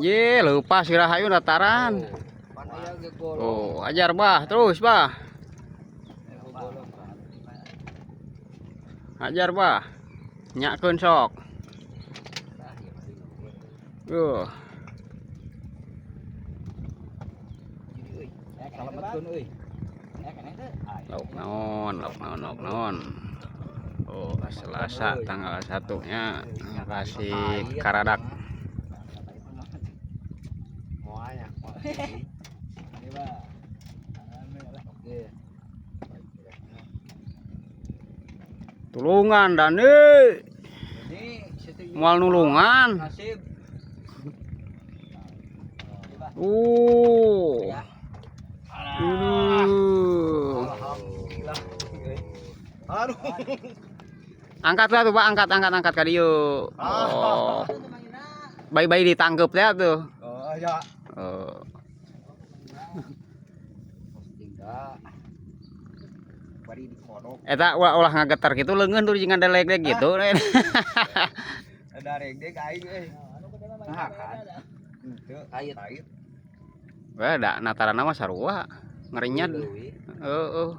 Ye, leupas Rahayu dataran. Pan aya ge golong. Oh, ajar bah, terus bah. Golong. Ajar bah. Nyakeun sok. Jadi euy, salametkeun euy. Lauk naon, lauk naon, lauk naon. Oh, Selasa tanggal 1 nya kasih karadak. Moalnya. Oke. Tulungan Dani. Ini setuju. Moal nulungan. Nasib. Alhamdulillah. Aduh. Angkat lah tuh, Pak, angkat, angkat, angkat ka dieu. Oh. Bayi-bayi ditangkep ya tuh. Oh ya. Oh. Tinggal. Bari dikodok. Eta ulah ulah ngagetar gitu leungeun tuh jeung ngadegdeg gitu. Ada regdeg aing euy. Nah kan. Henteu kait. Kait. Wah, da natarana mah sarua. Ngerinya. Heeh.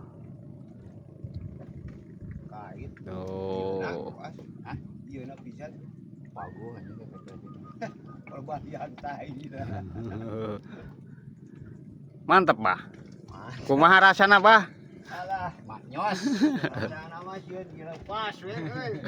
Kait. Tuh. Hah? Ieu na pisan. Paguh anjing perbalian tai. Mantep, Bah. Kumaha rasana, Bah? Alah, maknyos. Rasana mah sieun dilepas we euy.